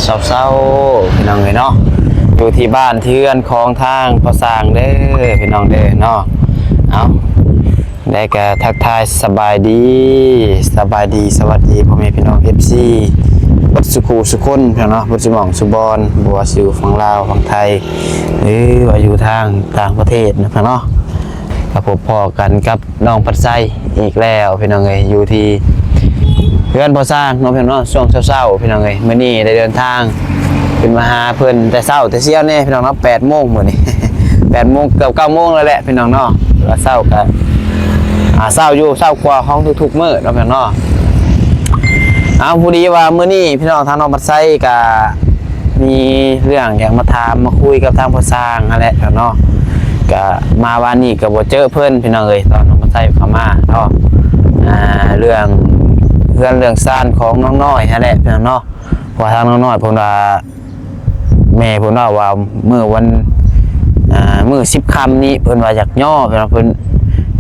ເຊົ້າໆ ພີ່ນ້ອງເອີຍເນາະ ຢູ່ທີ່ບ້ານທີ່ເຮືອນຂອງທາງພໍ່ຊ່າງເດີ ພີ່ນ້ອງເດີເນາະ. ເອົາ ແລະກະທັກທາຍສະບາຍດີ ສະບາຍດີ ສະຫວັດດີພໍ່ແມ່ພີ່ນ້ອງ ເອັຟຊີ ເບິດສູ່ຄູ່ສູ່ຄົນເນາະ ເບິດສູ່ໝ່ອງສູ່ບ່ອນ ບໍ່ວ່າຊິຢູ່ຝັ່ງລາວ ຝັ່ງໄທ ຫຼືວ່າຢູ່ທາງຕ່າງປະເທດນະເນາະ. ກະພົບພໍ້ກັນກັບນ້ອງພັດໄຊອີກແລ້ວພີ່ນ້ອງເອີຍ ຢູ່ທີ່ເຮືອນພໍ່ຊ່າງເນາະ ພີ່ນ້ອງເນາະ ຊ່ວງເຊົ້າໆ ພີ່ນ້ອງເອີຍ. ມື້ນີ້ໄດ້ເດີນທາງຂຶ້ນມາຫາເພິ່ນແຕ່ເຊົ້າແຕ່ຊຽວແດ່ພີ່ນ້ອງເນາະ ແປດໂມງມື້ນີ້ ແປດໂມງ ເກືອບເກົ້າໂມງແລ້ວແຫຼະພີ່ນ້ອງເນາະ. ແຕ່ເຊົ້າກະ ອ່າ ເຊົ້າຢູ່ ເຊົ້າກວ່າຂອງທຸກໆມື້ເນາະ ພີ່ນ້ອງເນາະ. ເອົາ ພໍດີວ່າມື້ນີ້ພີ່ນ້ອງ ທາງນ້ອງພັດໄຊກະ ມີເລື່ອງຢາກມາຖາມມາຄຸຍກັບທາງພໍ່ຊ່າງຫັ້ນແຫຼະເນາະ. ກະມາວານນີ້ກະບໍ່ເຈີເພິ່ນພີ່ນ້ອງເອີຍ ຕອນນ້ອງພັດໄຊເຂົ້າມາເນາະ. ອ່າ ເລື່ອງເຮືອນເລື່ອງຊານຂອງນ້ອງນ້ອຍຫັ້ນແຫຼະພີ່ນ້ອງເນາະ ເພາະວ່າທາງນ້ອງນ້ອຍເພິ່ນວ່າ ແມ່ເພິ່ນເວົ້າວ່າມື້ວັນ ອ່າ ມື້ສິບຄ່ຳນີ້ ເພິ່ນວ່າຢາກຍໍ ເພິ່ນວ່າເພິ່ນ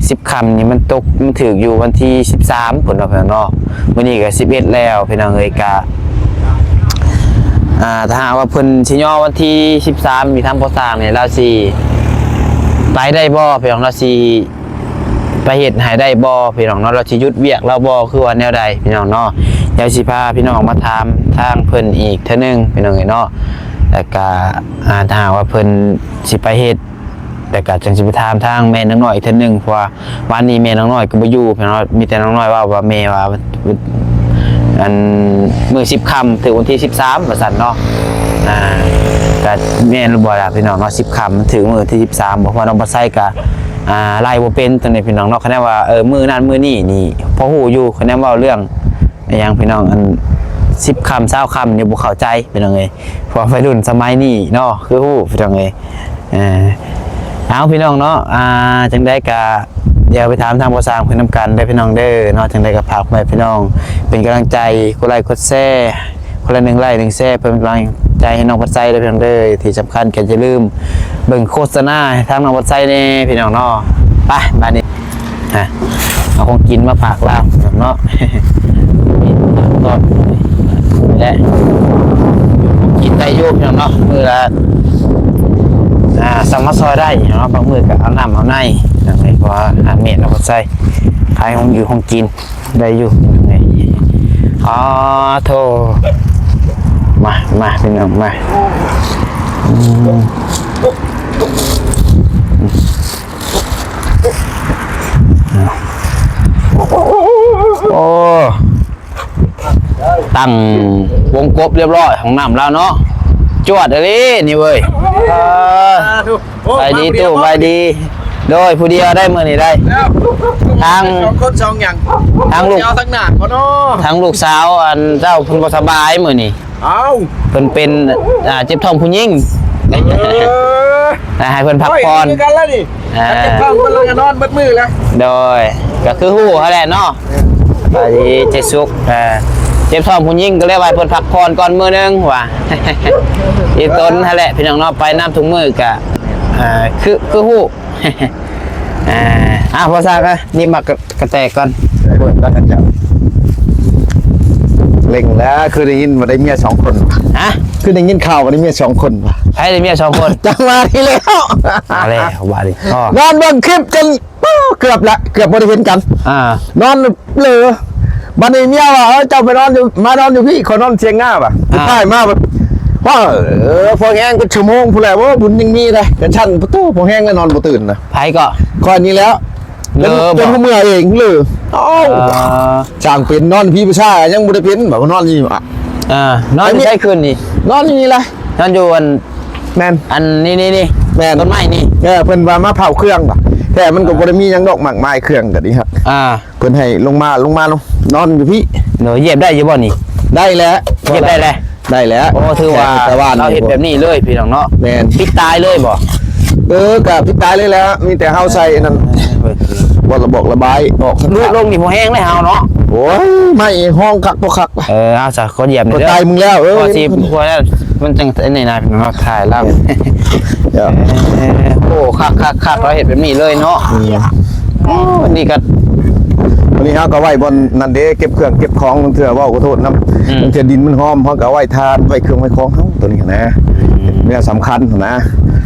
ສິບຄ່ຳນີ້ມັນຕົກ ມັນຖືກຢູ່ວັນທີສິບສາມ ເພິ່ນວ່າ ເພິ່ນເນາະ. ມື້ນີ້ກະສິບເອັດແລ້ວພີ່ນ້ອງເອີຍ ກະ ອ່າ ຖ້າຫາກວ່າເພິ່ນຊິຍໍວັນທີສິບສາມນີ້ ທາງພໍ່ຊ່າງນີ້ລາວຊິໄປໄດ້ບໍ່ພີ່ນ້ອງ ລາວຊິໄປເຮັດໃຫ້ໄດ້ບໍ່ພີ່ນ້ອງເນາະ ລາວຊິຢຸດວຽກລາວບໍ່ ຄືວ່າແນວໃດພີ່ນ້ອງເນາະ. ດຽວຊິພາພີ່ນ້ອງມາຖາມທາງເພິ່ນອີກເທື່ອໜຶ່ງພີ່ນ້ອງເອີຍເນາະ. ແລ້ວກະ ອ່າ ຖ້າຫາກວ່າເພິ່ນຊິໄປເຮັດ ແລ້ວກະຈັ່ງຊິໄປຖາມທາງແມ່ນ້ອງນ້ອຍອີກເທື່ອໜຶ່ງ ເພາະວ່າວານນີ້ແມ່ນ້ອງນ້ອຍກະບໍ່ຢູ່ພີ່ນ້ອງເນາະ ມີແຕ່ນ້ອງນ້ອຍເວົ້າວ່າແມ່ວ່າ ອັນ ມື້ສິບຄ່ຳຖືກວັນທີສິບສາມວ່າຊັ້ນເນາະ. ອ່າ ກະແມ່ນຫຼືບໍ່ລະພີ່ນ້ອງເນາະ ສິບຄ່ຳມັນຖືກມື້ທີສິບສາມບໍ່ ເພາະວ່ານ້ອງພັດໄຊກະ ອ່າ ໄລ່ບໍ່ເປັນໂຕນີ້ພີ່ນ້ອງເນາະ. ຄະແນນວ່າ ເອີ ມື້ນັ້ນມື້ນີ້ນີ້ພໍຮູ້ຢູ່ ຄະແນນເວົ້າເລື່ອງ ອີຫຍັງພີ່ນ້ອງ ອັນ ສິບຄ່ຳ ຊາວຄ່ຳນີ້ບໍ່ເຂົ້າໃຈພີ່ນ້ອງເອີຍ ເພາະວ່າໄວລຸ້ນສະໄໝນີ້ເນາະ ຄືຮູ້ພີ່ນ້ອງເອີຍ. ເອີ ເອົາ ພີ່ນ້ອງເນາະ ອ່າ ຈັ່ງໃດກະ ດຽວໄປຖາມທາງພໍ່ຊ່າງເພິ່ນນຳກັນເດີພີ່ນ້ອງເດີເນາະ. ຈັ່ງໃດກະຝາກພໍ່ແມ່ພີ່ນ້ອງເປັນກຳລັງໃຈ ກົດໄລ້ກົດແຊ ຄົນລະໜຶ່ງໄລ້ໜຶ່ງແຊ ເພື່ອເປັນກຳລັງໃຈໃຫ້ນ້ອງພັດໄຊເດີພີ່ນ້ອງເດີ. ທີ່ສຳຄັນກະຢ່າລືມເບິ່ງໂຄສະນາໃຫ້ທາງນ້ອງພັດໄຊແດ່ພີ່ນ້ອງເນາະ. ໄປ ບາດນີ້ ອ່ະ ເອົາຂອງກິນມາຝາກລາວເນາະ ມີຜັກທອດແຫຼະ ຢູ່ຂອງກິນໄດ້ຢູ່ພີ່ນ້ອງເນາະ ມື້ລະ ອ່າ ສາມາດຊ່ອຍໄດ້ເນາະ. ບາງມື້ກະເອົານ້ຳເອົາໃນ ເພາະວ່າຫາແມ່ນເອົາໃສ່ຂາຍຂອງຢູ່ຂອງກິນໄດ້ຢູ່. ອໍ ໂທ ມາ ມາ ພີ່ນ້ອງ ມາ ອືມ ໂອ້ ຕັ້ງວົງກົບຮຽບຮ້ອຍ ຫ້ອງນ້ຳລາວເນາະ ຈວດອີ່ຫຼີນີ້ເວີຍ. ເອີ ສາທຸ ໂອ້ ສະບາຍດີ ມາຜູ້ດຽວ ຕູ້ ບໍ່? ສະບາຍດີ ໂດຍ ຜູ້ດຽວໄດ້ມື້ນີ້ໄດ້ ແລ້ວ ທາງ ສອງຄົນສອງຫຍັງ ທາງລູກ ຊິເອົາທາງໜ້າບໍ່ເນາະ? ທາງລູກສາວອັນເຈົ້າເພິ່ນບໍ່ສະບາຍມື້ນີ້. ເອົ້າ ເພິ່ນເປັນ ອ່າ ເຈັບທ້ອງຜູ້ຍິງ ເອີ ໃຫ້ເພິ່ນພັກຜ່ອນ ໂອ້ຍ ຄືກັນແລ້ວນີ້ ອ່າ ເຈັບທ້ອງເພິ່ນລະກະນອນເບິດມື້ແລ້ວ ໂດຍ ກະຄືຮູ້ຫັ້ນແຫຼະເນາະ ເອີ ສະບາຍດີເຈສຸກ ອ່າ ເຈັບທ້ອງຜູ້ຍິງກະເລີຍວ່າໃຫ້ເພິ່ນພັກຜ່ອນກ່ອນມື້ໜຶ່ງວ່າ ອີ່ຕົນຫັ້ນແຫຼະພີ່ນ້ອງເນາະ ໄປນຳທຸກມື້ກະ ອ່າ ຄື ຄືຮູ້ ອ່າ ອ່າ ພໍ່ຊ່າງ ອ່ະ ນີ້ໝາກ ກະແຕກ່ອນ ເບິ່ງກ່ອນເຈົ້າ ເລັ່ງແລ້ວ ຄືໄດ້ຍິນວ່າໄດ້ເມຍສອງຄົນ ຮະ ຄືໄດ້ຍິນຂ່າວວ່າໄດ້ເມຍສອງຄົນ ໃຜໄດ້ເມຍສອງຄົນ? ຈັງຫວະນີ້ແລ້ວ ມາແລ້ວບາດນີ້ ນອນເບິ່ງຄລິບຈົນ ເກືອບລະ ເກືອບບໍ່ໄດ້ເຫັນກັນ ອ່າ ນອນເລີ ບາດນີ້ເມຍວ່າ ເອີ ເຈົ້າໄປນອນຢູ່ ມານອນຢູ່ພີ້ ຂ້ອຍນອນຖຽງນາວ່າ ອ່າ ສຸດທ້າຍມາວ່າ ເອີ ພໍແຮງເປັນຊົ່ວໂມງພຸ້ນແຫຼະ ໂອ້ ບຸນຍັງມີເດ້ ເປັນຊັ້ນ ປະຕູ ພໍແຮງແລ້ວນອນບໍ່ຕື່ນນະ ໃຜກໍ? ຂ້ອຍນີ້ແຫຼະ ເລີ ຈົນ ບໍ່ ເມື່ອຍເອງເລີ ເອົ້າ ອ່າ ຊ່າງເປັນ ນອນພີ້ຜູ້ຊາຍຍັງບໍ່ໄດ້ເປັນ ບາດນອນນີ້ ອ່າ ນອນຢູ່ໃສຄືນນີ້? ນອນຢູ່ນີ້ລະ ນອນຢູ່ອັນ ແມ່ນ ອັນນີ້ໆໆ ແມ່ນ ຕົ້ນໄມ້ນີ້ ເອີ ເພິ່ນວ່າມາເຜົາເຄື່ອງ ແທ້ມັນກໍບໍ່ໄດ້ມີຫຍັງດອກ ໝາກໄມ້ເຄື່ອງກໍດີຄັກ ອ່າ ເພິ່ນໃຫ້ລົງມາ ລົງມາ ລົງ ນອນຢູ່ພີ້ ໂດຍ ຢຽບໄດ້ຢູ່ບໍ່ນີ້? ໄດ້ແຫຼະ ຢຽບໄດ້ແຫຼະ ໄດ້ແລ້ວ ໂອ້ ຖືວ່າ ແຕ່ວ່າ ລາວເຮັດແບບນີ້ເລີຍພີ່ນ້ອງເນາະ ແມ່ນ ປິດຕາຍເລີຍບໍ່? ເອີ ກະປິດຕາຍເລີຍແຫຼະ ມີແຕ່ເຮົາໃສ່ອັນນັ້ນ ເອີ ບໍ່ລະບອກລະບາຍອອກ ຫຼຸດລົງນີ້ບໍ່ແຮງເລີຍເຮົາເນາະ ໂອ້ຍ ໄມ້ຫ້ອງຄັກບໍ່ຄັກ ເອີ ເອົາຊະ ຂໍຢຽບແດ່ເດີ ຕາຍມຶງແລ້ວ ເອີ ພໍຊິ ພໍແລ້ວ ມັນຈັ່ງອັນນີ້ນະ ເນາະ ຖ່າຍລາວ ເອີ ໂອ້ ຄັກໆໆ ລາວເຮັດແບບນີ້ເລີຍເນາະ ອືມ ໂອ້ ອັນນີ້ກໍ ອັນນີ້ເຮົາກໍໄວ້ບ່ອນນັ້ນເດ້ ເກັບເຄື່ອງເກັບຂອງ ບາງເທື່ອເວົ້າຂໍໂທດນຳ ອືມ ບາງເທື່ອດິນມັນຫອມ ເຮົາກໍໄວ້ທານ ໄວ້ເຄື່ອງໄວ້ຂອງເຮົາ ຕົວນີ້ນະ ອືມ ແນວສຳຄັນນະ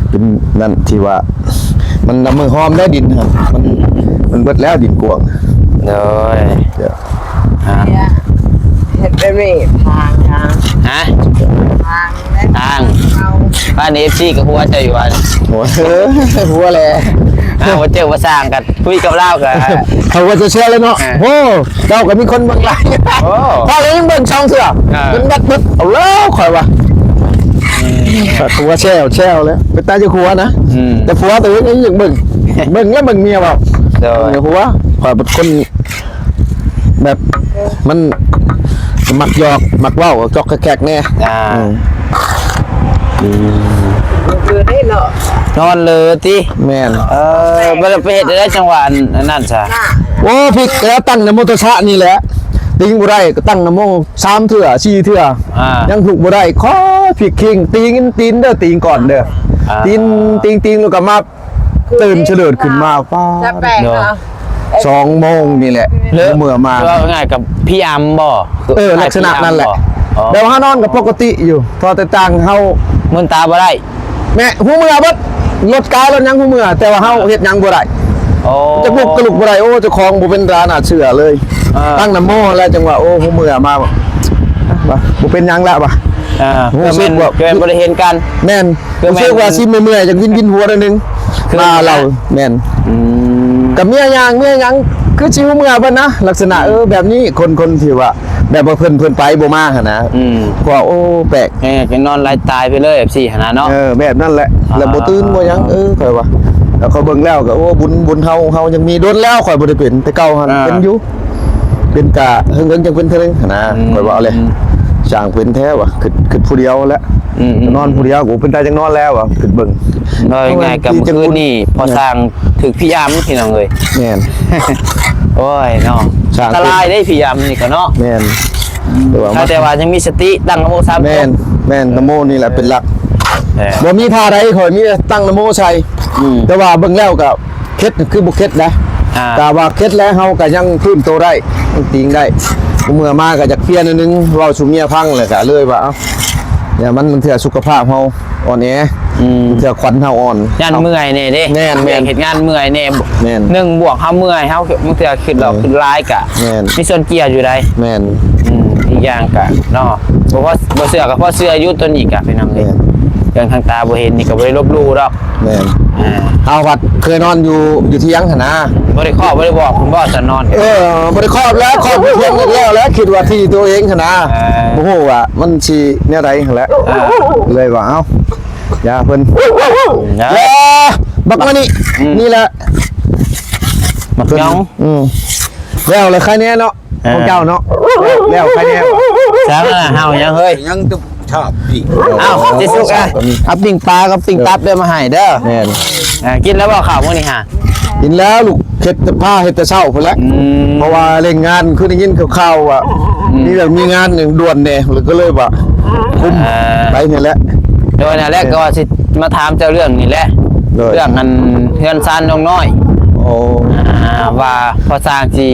ເປັນນັ້ນທີ່ວ່າ ມັນລະເມີຫອມແລ້ວດິນ ມັນ ມັນເບິດແລ້ວດິນກວ້າງ ໂດຍ ເຈົ້າ ອ່າ ເຮັດແບບນີ້ ທາງ ທາງ ຮະ ທາງ ທາງ ເຮົາ ບ້ານເອັຟຊີກໍຫົວເຈົ້າຢູ່ວ່າ ຫົວ ເອີ ຫົວແຫຼະ ອ້າວ ບໍ່ເຈີບໍ່ສ້າງກັນ ຄຸຍກັບລາວກໍ ເຂົາກໍຈະແຊວເລີຍເນາະ ອ່າ ໂອ້ ເຈົ້າກໍມີຄົນເບິ່ງຫຼາຍ ໂອ້ ພາກັນຍັງເບິ່ງຊ່ອງເທື່ອ ອ່າ ເປັນແບັດເບິດ ເອົາແລ້ວຂ້ອຍວ່າ ອືມ ກໍຫົວແຊວ ແຊວແລ້ວ ເປັນຕາຈະຫົວນະ ອືມ ແຕ່ຜົວຕົວເອງຍັງຢາກເບິ່ງ ເບິ່ງແລ້ວເບິ່ງເມຍເວົ້າ ໂດຍ ເອີ ຫົວ ຂ້ອຍເປັນຄົນ ແບບມັນມັກຫຍອກມັກເວົ້າຈອກແຄກແດ່ ອ່າ ອືມ ອືມ ຄືໄດ້ເນາະ ນອນເລີຕິ ແມ່ນ ເອີ ບໍ່ໄດ້ໄປເຮັດໄດ້ຈັງຫວະອັນນັ້ນຊະ ໂອ້ ພິກແລ້ວຕັ້ງນະໂມຕັດສະນີ້ແຫຼະ ຕີງບໍ່ໄດ້ກໍຕັ້ງນະໂມສາມເທື່ອສີ່ເທື່ອ ອ່າ ຍັງລຸກບໍ່ໄດ້ ຂໍພິກຄິງ ຕີງ ຕີນເດີ ຕີງກ່ອນເດີ ອ່າ ຕີນ ຕີງ ຕີງ ແລ້ວກໍມາ ຕື່ນສະເດີດຂຶ້ນມາ ຟ້າ ສະແປງເນາະ ສອງໂມງນີ້ແຫຼະ ເລີກ ເມື່ອມາ ເວົ້າງ່າຍກັບພີ່ອຳບໍ່? ເອີ ລັກສະນະນັ້ນແຫຼະ ອໍ ແບບວ່າເຮົານອນກໍປົກກະຕິຢູ່ ພໍແຕ່ຕ່າງເຮົາ ມືນຕາບໍ່ໄດ້ ແມ່ນ ຮູ້ເມື່ອເບິດ ລົດກາລົດຫຍັງຮູ້ເມື່ອ ແຕ່ວ່າເຮົາເຮັດຫຍັງບໍ່ໄດ້ ໂອ້ ຈະລຸກກໍລຸກບໍ່ໄດ້ ໂອ້ ເຈົ້າຂອງບໍ່ເປັນຕາໜ້າເຊື່ອເລີຍ ອ່າ ຕັ້ງນະໂມແລ້ວ ຈັ່ງວ່າ ໂອ້ ຮູ້ເມື່ອມາ ວ່າບໍ່ເປັນຫຍັງລະວ່າ ອ່າ ຮູ້ສຶກວ່າ ຄືແມ່ນບໍ່ໄດ້ເຫັນກັນ ແມ່ນ ຄືແມ່ນ ຮູ້ສຶກວ່າຊິເມື່ອຍໆ ຢາກວິນໆຫົວໜ້ອຍໜຶ່ງ ຄື ມາເລົ່າ ແມ່ນ ອືມ ກັບເມຍຍ່າງ ເມຍຫຍັງ ຄືຊິຮູ້ເມື່ອເພິ່ນນະ ລັກສະນະ ອືມ ເອີ ແບບນີ້ ຄົນ ຄົນທີ່ວ່າ ແບບວ່າເພິ່ນ ເພິ່ນໄປບໍ່ມາຫັ້ນນະ ອືມ ເພາະວ່າ ໂອ້ ແປກ ເອີ ກໍນອນໄຫຼຕາຍໄປເລີຍ ເອັຟຊີ ຫັ້ນນະເນາະ ເອີ ແບບນັ້ນແຫຼະ ອ່າ ແລ້ວບໍ່ຕື່ນບໍ່ຫຍັງ ເອີ ຂ້ອຍວ່າ ແລ້ວຂ້ອຍເບິ່ງແລ້ວກໍ ໂອ້ ບຸນ ບຸນເຮົາ ເຮົາຍັງມີ ດົນແລ້ວຂ້ອຍບໍ່ໄດ້ເປັນ ແຕ່ເກົ່າຫັ້ນ ອ່າ ເປັນຢູ່ ເປັນກະເຫິງໆ ຈັ່ງເປັນເທື່ອໜຶ່ງຫັ້ນນະ ອືມ ຂ້ອຍເວົ້າເລີຍ ຊ່າງເປັນແທ້ວ່າ ຄິດ ຄິດຜູ້ດຽວແຫຼະ ອືມໆ ນອນຜູ້ດຽວກໍເປັນຕາຈັ່ງນອນແລ້ວວ່າ ຄິດເບິ່ງ ເວົ້າງ່າຍໆ ກັບມື້ຄືນນີ້ ພໍ່ຊ່າງຖືກຜີອຳ ພີ່ນ້ອງເອີຍ ແມ່ນ ໂອ້ຍເນາະ ອັນຕະລາຍເດ້ ຜີອຳນີ້ກໍເນາະ ແມ່ນ ແຕ່ວ່າ ແຕ່ວ່າຍັງມີສະຕິ ຕັ້ງນະໂມສາມ ແມ່ນ ແມ່ນ ນະໂມນີ້ແຫຼະເປັນຫຼັກ ເອີ ບໍ່ມີທ່າໃດ ຂ້ອຍມີແຕ່ຕັ້ງນະໂມໃສ່ ອືມ ແຕ່ວ່າເບິ່ງແລ້ວກໍ ເຂັດຄືບໍ່ເຂັດນະ ອ່າ ກະວ່າເຂັດແລ້ວ ເຮົາກະຍັງຟື້ນໂຕໄດ້ ຍັງຕີງໄດ້ ເມື່ອມາກະຢາກເພຍໜ້ອຍໜຶ່ງ ເວົ້າສູ່ເມຍຟັງ ແລ້ວກະເລີຍວ່າ ເອົ້າ ຢ່າມັນ ບາງເທື່ອສຸຂະພາບເຮົາອ່ອນແອ ອືມ ບາງເທື່ອຂວັນເຮົາອ່ອນ ຢ້ານເມື່ອຍແດ່ເດ້ ແມ່ນໆ ວຽກເຮັດງານເມື່ອຍແດ່ ແມ່ນ ໜຶ່ງບວກເຮົາເມື່ອຍ ເຮົາບາງເທື່ອຄິດຫຼອກ ເອີ ຄິດຫຼາຍກະ ແມ່ນ ມີສ່ວນກ່ຽວຢູ່ໃດ ແມ່ນ ອືມ ອີກຢ່າງກະເນາະ ບໍ່ ບໍ່ເຊື່ອກະພໍເຊື່ອຢູ່ ໂຕນີ້ກະ ພີ່ນ້ອງເອີຍ ແມ່ນ ເລື່ອງທາງຕາບໍ່ເຫັນນີ້ກະບໍ່ໄດ້ລົບຫຼູ່ດອກ ແມ່ນ ອ່າ ເຮົາພັດເຄີຍນອນຢູ່ ຢູ່ທຽງຫັ້ນນະ ບໍ່ໄດ້ເຄາະບໍ່ໄດ້ບອກເພິ່ນບໍ່ ສັນນອນ ເອີ ບໍ່ໄດ້ເຄາະແລ້ວ ເຄາະຢູ່ທຽງແລ້ວແຫຼະ ຄິດວ່າທີ່ໂຕເອງຫັ້ນນະ ເອີ ບໍ່ຮູ້ວ່າມັນຊິແນວໃດຫັ້ນແຫຼະ ອ່າ ເລີຍວ່າ ເອົ້າ ຢ່າເພິ່ນ ນະ ແລະ ບັກມານີ້ ອືມ ນີ້ແຫຼະ ບັກຫຍອງ ອືມ ແລ້ວລະໃຄແນ່ເນາະ ຂອງເຈົ້າເນາະ ແລ້ວໃຄແນ່ ຊ່າງນະ ເຮົາຍັງເຮີ້ຍ ຍັງ ຊອບປີ້ ອ້າວ ຊິສຸກ ອ່ະ ເອົາປີ້ງປາກັບປີ້ງຕັບເດີມາໃຫ້ເດີ ແມ່ນ ອ່າ ກິນແລ້ວບໍ່ເຂົ້າມື້ນີ້ຫາ? ກິນແລ້ວລູກ ເຮັດແຕ່ ພາເຮັດແຕ່ເຊົ້າພຸ້ນແຫຼະ ອືມ ເພາະວ່າເລັ່ງງານ ຄືໄດ້ຍິນຂ່າວໆວ່າ ອືມ ມີເລື່ອງມີງານຫຍັງດ່ວນແດ່ ກໍເລີຍວ່າ ຄຸມ ອ່າ ໄປນີ້ແຫຼະ ໂດຍນັ້ນແຫຼະ ກໍວ່າຊິມາຖາມເຈົ້າເລື່ອງນີ້ແຫຼະ ໂດຍ ເລື່ອງອັນເຮືອນຊານນ້ອງນ້ອຍ ໂອ້ ອ່າ ວ່າພໍ່ຊ່າງຊິ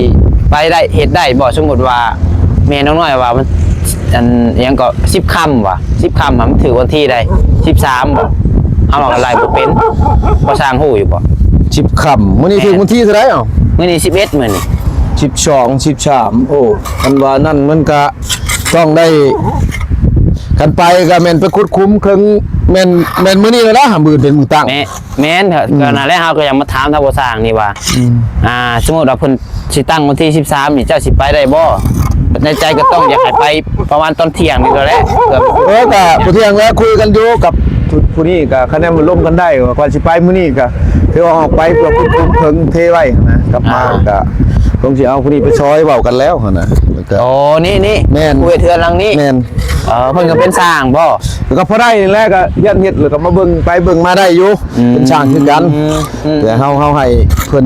ໄປໄດ້ ເຮັດໄດ້ບໍ່? ສົມມຸດວ່າແມ່ນ້ອງນ້ອຍວ່າມັນ ອັນຫຍັງກໍ ສິບຄ່ຳຫວາ ສິບຄ່ຳ ມັນຖືກວັນທີໃດ ສິບສາມບໍ່? ເຮົາວ່າກໍໄລ່ບໍ່ເປັນ ພໍ່ຊ່າງຮູ້ຢູ່ບໍ່? ສິບຄ່ຳ ມື້ນີ້ຖືກວັນທີເທົ່າໃດເອົ້າ? ມື້ນີ້ສິບເອັດ ມື້ນີ້ ສິບສອງ ສິບສາມ ໂອ້ ຄັນວ່ານັ້ນມັນກະຕ້ອງໄດ້ ຄັນໄປກະແມ່ນໄປຂຸດຂຸມເຄິ່ງ ແມ່ນ ແມ່ນມື້ນີ້ແລ້ວລະ ມື້ອື່ນເປັນມື້ຕັ້ງ ແມ່ນ ແມ່ນ ອືມ ກໍນັ້ນແຫຼະ ເຮົາກໍຢາກມາຖາມທາງພໍ່ຊ່າງນີ້ວ່າ ອືມ ອ່າ ສົມມຸດວ່າເພິ່ນ ຊິຕັ້ງວັນທີສິບສາມນີ້ ເຈົ້າຊິໄປໄດ້ບໍ່? ໃນໃຈກໍຕ້ອງຢາກໃຫ້ໄປປະມານຕອນທ່ຽງນີ້ແຫຼະ ເອີ ກໍພໍທ່ຽງແລ້ວ ຄຸຍກັນຢູ່ກັບຜູ້ນີ້ ກໍຄະແນນລົມກັນໄດ້ວ່າ ກ່ອນຊິໄປມື້ນີ້ ກໍຖືວ່າອອກໄປເພື່ອຄຸ້ມຄອງເທິງເທໄວ້ນະ ກັບມາ ອ່າ ກໍຄົງຊິເອົາຜູ້ນີ້ໄປຊ່ອຍ ເວົ້າກັນແລ້ວຫັ້ນນະ ແລ້ວກໍ ໂອ້ ນີ້ໆ ແມ່ນ ຜູ້ເຮັດເຮືອນຫຼັງນີ້ ແມ່ນ ເອີ ເພິ່ນກໍເປັນຊ່າງບໍ່? ກໍພໍໄດ້ນີ້ແຫຼະ ກໍຢ້ານເຮັດ ແລ້ວກໍມາເບິ່ງໄປເບິ່ງມາໄດ້ຢູ່ ອືມ ເປັນຊ່າງຄືກັນ ອືມ ແຕ່ເຮົາ ເຮົາໃຫ້ເພິ່ນ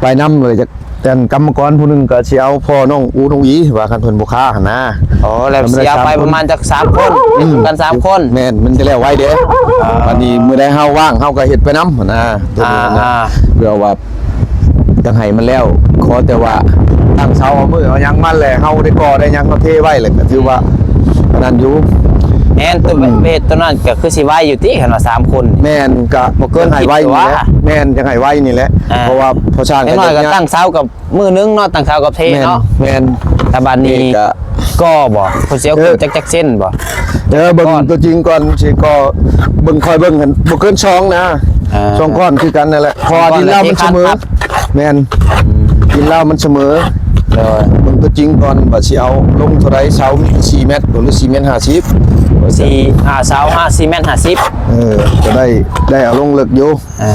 ໄປນຳເລີຍ ຈັ່ງກຳມະກອນຜູ້ໜຶ່ງກໍຊິເອົາພໍ່ນ້ອງອູນ້ອງອີ ວ່າຄັນເພິ່ນບໍ່ຄ້າຫັ້ນນະ ອໍ ແລ້ວຊິເອົາໄປປະມານຈັກສາມຄົນ ອືມ ກັນສາມຄົນ ແມ່ນ ມັນຈະແລ້ວໄວເດ້ ອ່າ ບັດນີ້ມື້ໃດເຮົາວ່າງເຮົາກໍເຮັດໄປນຳຫັ້ນນະ ອ່າ ເພື່ອວ່າ ຈັກໃຫ້ມັນແລ້ວ ຂໍແຕ່ວ່າຕັ້ງເສົາເອົາມືເອົາຫຍັງມັນແຫຼະ ເຮົາໄດ້ກໍ່ໄດ້ຫຍັງເຮົາເທໄວ້ແຫຼະ ກໍຖືວ່າອັນນັ້ນຢູ່. ແມ່ນ ຕົວເຮັດຕົວນັ້ນກໍຄືຊິໄວຢູ່ຕິ ຄັນວ່າສາມຄົນ. ແມ່ນ ກໍບໍ່ເກີນ ຢາກໃຫ້ໄວນີ້ແຫຼະ ແມ່ນ ຢາກໃຫ້ໄວນີ້ແຫຼະ ອ່າ ເພາະວ່າພໍສ້າງ ຢ່າງນ້ອຍກໍຕັ້ງເສົາກັບມື້ໜຶ່ງເນາະ ຕັ້ງເສົາກັບເທເນາະ. ແມ່ນ ແຕ່ບາດນີ້ກໍບໍ່ ເພິ່ນຊິເອົາຂຶ້ນຈັກ ຈັກເຊັນບໍ່? ເອີ ເບິ່ງຕົວຈິງກ່ອນ ຊິກໍເບິ່ງ ຄ່ອຍເບິ່ງຫັ້ນ ບໍ່ເກີນສອງນະ ອ່າ ສອງກ້ອນຄືກັນນັ້ນແຫຼະ ເພາະວ່າດິນລາວມັນສະເໝີ. ແມ່ນ ອືມ ດິນລາວມັນສະເໝີ. ໂດຍ ເບິ່ງຕົວຈິງກ່ອນວ່າຊິເອົາລົງເທົ່າໃດ ເສົາມີສີ່ແມັດບໍ່ ຫຼືສີ່ແມັດຫ້າສິບ? ສີ່ ອ່າ ເສົາຫ້າ ສີ່ແມັດຫ້າສິບ. ເອີ ກໍໄດ້ ໄດ້ເອົາລົງເລິກຢູ່. ອ່າ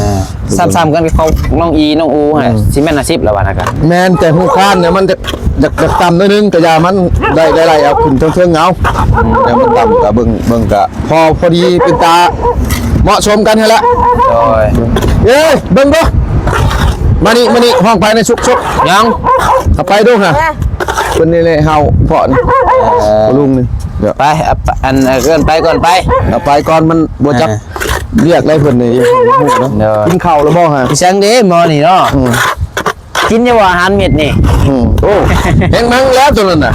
ຊ້ຳໆກັນກັບຂອງນ້ອງອີ ນ້ອງອູ ອືມ ສີ່ແມັດຫ້າສິບແລ້ວວ່ານະກະ. ແມ່ນ ແຕ່ຮູຄານນີ້ມັນຈະ ຢາກ ຢາກຕ່ຳໜ້ອຍໜຶ່ງ ກະຢ່າມັນໄດ້ ໄດ້ໄລ່ເອົາຂຶ້ນເທິງໆເອົາ ອືມ ແຕ່ມັນຕ່ຳກະເບິ່ງ ເບິ່ງກະພໍ ພໍດີເປັນຕາເໝາະສົມກັນຫັ້ນແຫຼະ. ໂດຍ ເອີຍ ເບິ່ງເບິ່ງ ມານີ້ ມານີ້ ຫ້ອງໄປໃນຊຸກໆ ຍັງ ເຂົ້າໄປດູຫະ ເພິ່ນນີ້ແຫຼະ ເຮົາເພາະນີ້ ເອີ ລຸງນີ້ ໄປ ອັນ ເອີ້ນໄປກ່ອນໄປ ເອົາໄປກ່ອນ ມັນບໍ່ຈັກ ອ່າ ວຽກໄດ້ເພິ່ນນີ້ ຮູ້ເນາະ. ໂດຍ ກິນເຂົ້າແລ້ວບໍ່ຫະ? ອີຫຍັງເດ້ໝໍນີ້ເນາະ. ອືມ ກິນຢູ່ບໍ່ອາຫານເມັດນີ້? ອືມ ໂອ້ ແຮງມັງແລ້ວຕົວນັ້ນນະ.